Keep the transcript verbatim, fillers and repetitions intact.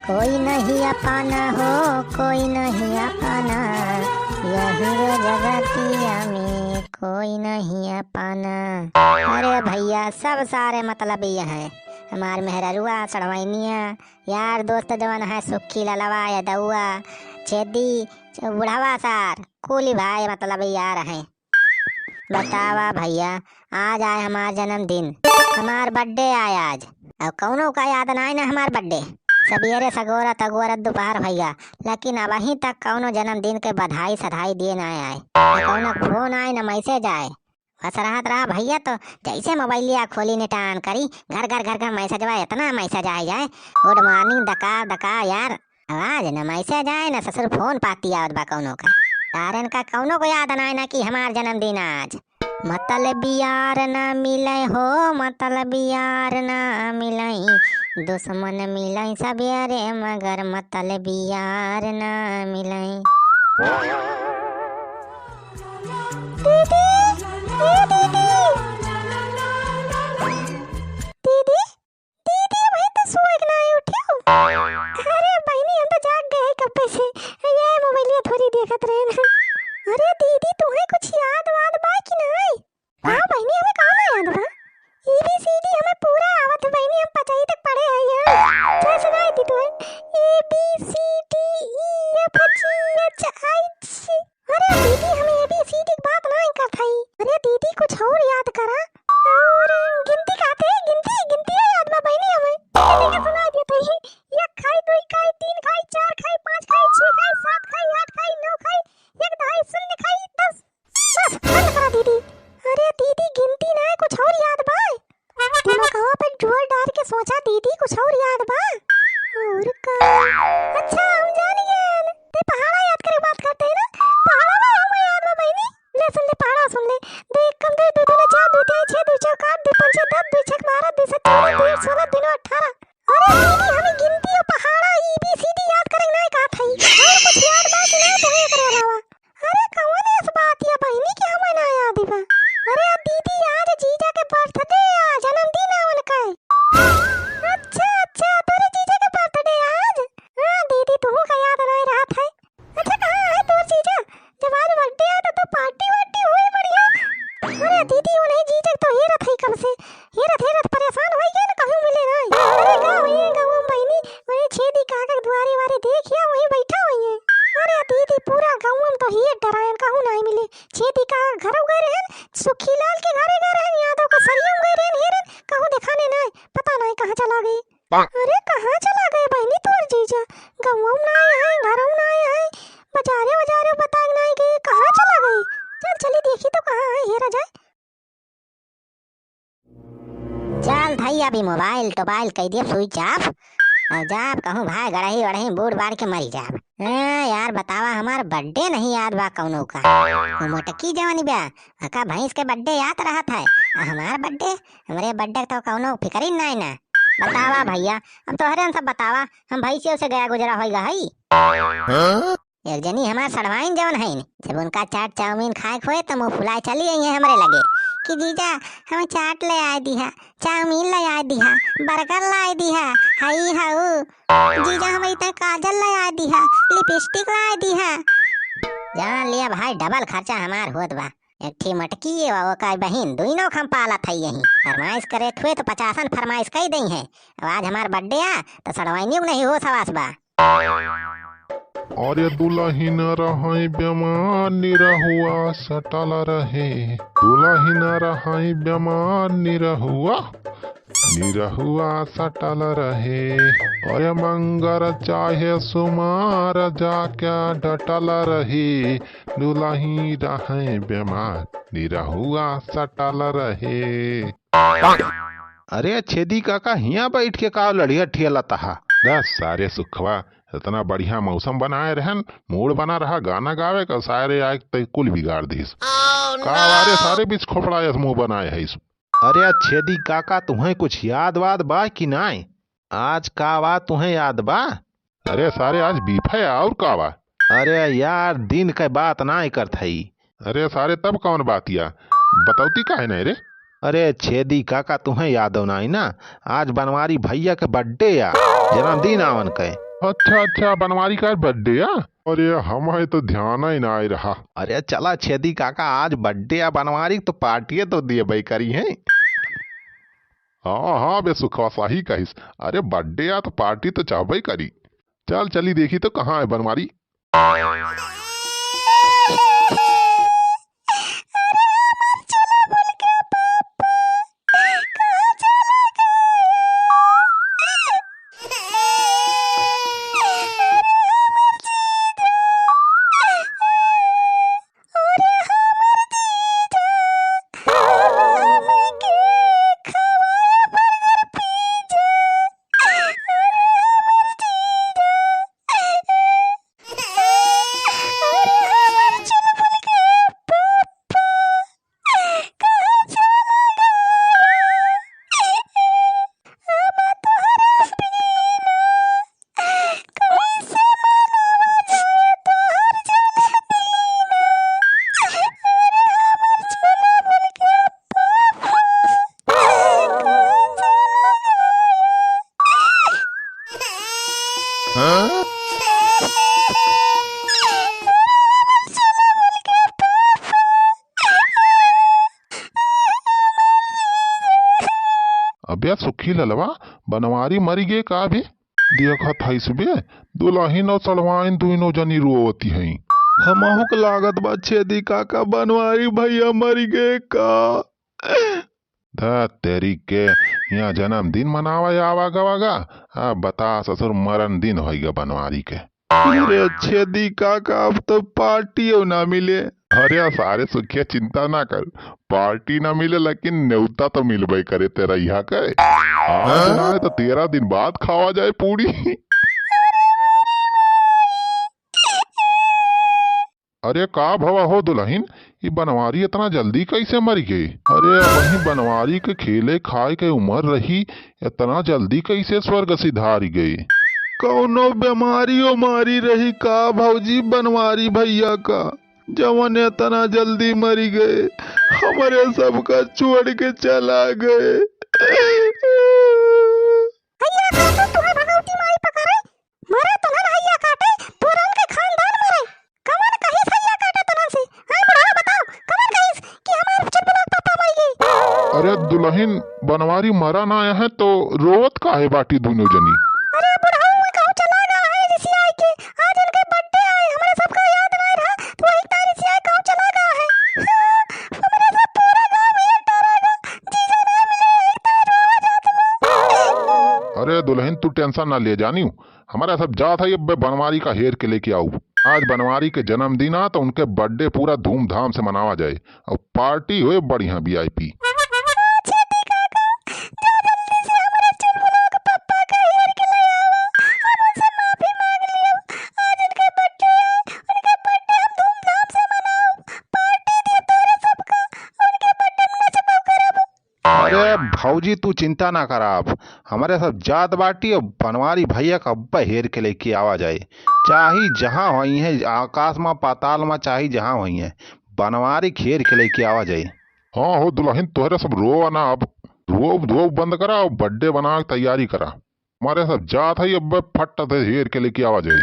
कोई नहीं अपना हो, कोई नहीं अपना, यही रे जगतिया में कोई नहीं अपना। अरे भइया, सब सारे मतलबिये हैं। हमार मेहररुआ, सड़वैनिया, यार दोस्त जवन है, सुखी ललवा, यदौआ, छेदी, बुढ़वा सार, कुली भाई मतलबिये यार हैं। बतावा भइया, आज आए हमार जन्मदिन, हमार birthday आए आज। अब कउनो का याद नाहीं ना हमार birthday। सबेरे सगोरा तगोरा दुपहर भइया, लेकिन अबहीं तक कउनो जन्मदिन के बधाई सधाई दिए नाहीं आए। न कउनो phone आए, न message आए। बस रहत रहा भइया, तो जैसे मोबाइलिया खोली नेटान करी, घर घर घर घर messageवा, इतना message आए जाए, good morning दका दका यार। आवाज न message आए, न ससुर phone पाती आवत बा कउनो का। तारन का कउनो को याद नाहीं ना कि हमार जन्मदिन आज। मतलबी यार ना मिलै हो, मतलबी यार ना मिलै, दुश्मन मिलै सबेरे मगर मतलबी यार ना मिलै। दीदी, ए दीदी। दीदी, दीदी, अबहीं तो सोए के नाहीं उठ्यो। अरे बहिनी, हम तो जाग गए कब्बे से। ये मोबाइलिया थोड़ी देखत रहे ना। अरे दीदी, तुहैं कुछ याद वाद बा कि नाहीं? हाँ बहिनी, हमें का ना याद बा? A B C D हमें पूरा आवत है बहिनी, हम पचई तक पढ़े हैं यहाँ। अच्छा सुनाई दी तुहैं। A B C D E F G H I J। अरे दीदी, हम A B C D की बात नाहीं करत हई। अरे दीदी, कुछ और याद करा। और गिनती कहते हैं, गिनती, गिनती है याद बा बहिनी हमें। गिनती के सुना देते हैं। एक खाई, दुई खाई, तीन खाई, चार खाई, पाँच खाई, छह खाई, सात खाई, आठ खाई, नौ खाई, एक दहाई, शून्य खाई, दस। बस, बंद करा दीदी। अरे दीदी, गिनती नाहीं, कुछ और याद बा? दिमागवा पे जोर डार के सोचा दीदी, कुछ और याद बा? और का? अच्छा, हम जान गए। ते पहाड़ा याद करे बात करते हैं ना? पहाड़ा में हम याद बा बहिनी। ले सुन ले, पहाड़ा सुन ले। दो एकम दो, दो दूना चार, दो तिया छह, दो चौक आठ, दो पंचे दस, दो छक बारह, दो सात चौदह, दो आठ सोलह, दो नौ अठारह। अरे दीदी, हमें गिनती और पहाड़ा A B C D याद करे नाहीं कहत हई। और कुछ याद बा कि नाहीं तुम्हें एकरे अलावा? अरे कवन ऐस बात या बहिनी कि हमें ना याद बा? अरे दीदी, आज जीजा के birthday आ, जन्मदिन आ उनका। अच्छा, अच्छा, तोरे जीजा के birthday आज? हाँ दीदी, तुहू का याद नाहीं रहत है। अच्छा, कहाँ है तोर जीजा? जब आज birthday आ तो, तो party वार्टी होई बढ़िया। अरे दीदी, उन्हें जीजा तो हेरत है कब से। हेरत हेरत परेशान होई गए ना, कहूँ मिले नाहीं। अरे गाँव है, गाँव में बहिनी, वही छेदी काका के दुआरे वारे देखिया, वहीं बैठा हुई है। अरे दीदी, पूरा गाँव में तो ही डरायन, कहूँ नाहीं मिले। छेदी काका घरौ गए रहन, सुखी लाल के घरे गए रहन, यादव के सरियौ गए रहन, हेरन, कहूँ देखाने नाहीं, पता नाहीं कहाँ चला गए। अरे कहाँ चला गए बहिनी तोर जीजा? गाँव में नाहीं है, घरौ नाहीं है, बाजारे बाजारे बताए नाहीं गए, कहाँ चला गए? चल चली देखी तो कहाँ है, हेरा जाए। चल भाई, अभी मोबाइल टोबाइल कई दिया switch off। अब जाब कहूँ भाई गड़ही वड़ही बूड़ बाड़ के मरी जाब। ए, यार बतावा, हमार birthday नहीं याद बा कौनो का। वो मोटकी जवानी बा, अका भैंस के birthday याद रहत है, आ हमार birthday, हमरे birthday तो कौनो फिक्र ही नहीं ना। बतावा भैया, अब तोहरे हम सब बतावा, हम भैंसियों से गया गुजरा होई गा हई। हाँ? एक जनी हमार सड़वाइन जवन हईन, जब उनका चाट चाउमीन खाए के होए, तो मुँह फुलाए चली आई है हमरे लगे कि जीजा, हमें चाट ले आए दिहा, चाउमीन ले आए दिहा, burger ले आए दिहा, हई हऊ, जीजा, हमें इतना काजल ले आए दिहा, lipstick ले आए दिहा। जान लिया भाई, double खर्चा हमार होत बा। एक ठी मटकी और ओकर बहिन, दुइनों के हम पालत हई यहीं। फरमाइश करे के हुए तो पचासन फरमाइश कई दई है। अब आज हमार birthday आ, तो सड़वाइनियों के नहीं होस हवास बा। अरे दुलहिन रहई बेमार निरहुआ सटल रहे, दुलहिन रहई बेमार निरहुआ, निरहुआ सटल रहे। अरे मंगर चाहे सुमार जाके डटल रही, दुलही रहई बेमार निरहुआ सटल रहे। अरे छेदी काका, हियाँ बैठ के का लड़िया ठियालत हा? दस सारे सुखवा, इतना बढ़िया मौसम बनाए रहन, mood बना रहा गाना गावे का, सारे आए ते कुल बिगाड़ दीस। का वारे सारे बीच खोपड़ा यस मुँह बनाए है इस। अरे छेदी काका, तुहें कुछ याद वाद बा कि नाय? आज का बा तुहें याद बा? अरे सारे आज बीफ है और का बा? अरे यार, दिन के बात नाय करत हई। अरे सारे तब कौन बात या? बतौती काहे नहीं रे? अरे छेदी काका, तुहें यादव नाई ना, आज बनवारी भैया के birthday आ, जन्मदिन आवन के। अच्छा अच्छा, बनवारी का birthday है? अरे हमें तो ध्यान ही ना आए रहा। अरे चला छेदी काका, आज birthday है बनवारी, तो party तो देबे करी है। हाँ हाँ बे सुखवा, सही कहिस। अरे birthday है तो party तो चाहबे करी। चल चली देखी तो कहाँ है बनवारी। अबे सुखी ललवा, बनवारी मरी गे का बे? देखत हइस बे, दुलहिन अउ सड़वाइन दुइनो जनी रोवती हईं। हमहू के लागत बा छेदी काका, बनवारी भइया मरी गे का। धत तेरी के, यहाँ जन्मदिन मनावा आवा गवा गा। अब बता ससुर, मरन दिन होइगा बनवारी के। अरे छेदी काका, अब तो पार्टियो ना मिले। अरे सारे सुखिया, चिंता ना कर, पार्टी ना मिले लेकिन नेवता तो मिलबे करे तेरा यहाँ के। आज ना आए तो तेरह दिन बाद खावा जाए पूड़ी। अरे का भवा हो दुलहिन, ई बनवारी इतना जल्दी कैसे मरि गए? अरे अबहीं बनवारी के खेले खाए के उमर रही, इतना जल्दी कैसे स्वर्ग सिधारि गए? कौनो बेमारी ओमारी रही का भौजी बनवारी भइया का, जवन इतना जल्दी मरि गए, हमरे सबका छोड़ के चला गए। भइया का तो तुम्हें भगवती माई पकड़े, मरे तोहन हइया काटे, तोरन के खानदान मरे। कवन कहिस हइया काटे तोरन से? हाँ बुढ़ावा बताओ, कवन कहिस कि हमार चुलबुला के पापा मरि गए? अरे दुलहिन, बनवारी मरा ना है तो रोवत काहे बाटी दुनो जनी? अरे बुढ़ाऊ, वो कहूँ चला गया है रिसियाई के, आज उनके birthday आए, हमरे सबका याद ना रहा, तो वही तारी रिसियाई कहूँ चला गया है। हाँ, हमरे सब पूरा गाँव में ये डरा गा, जीजा ना मिले, यही तार रोवा जात बा। अरे दुलहिन, तू tension ना ले जानियो, हमारा सब जात है, अब बनवारी का हेर के लेके आऊ। आज बनवारी के जन्मदिन आ, तो उनके birthday पूरा धूमधाम से मनावा जाए और पार्टी होए बढ़िया VIP। अरे भौजी, तू चिंता ना कराब, हमरे सब जात बाटी और बनवारी भइया का अब्बे हेर के लेके आवा जाए, चाहे जहाँ होइहैं, आकाश मा, पाताल मा, चाहे जहाँ होइहैं, बनवारी के हेर के लेके आवा जाए। हाँ हो दुलहिन, तोहरे सब रोवा ना अब, रोब धोब बंद करा और birthday बनावे के तैयारी करा। हमरे सब जात है, अब्बे फट से हेर के लेके आवा जाए।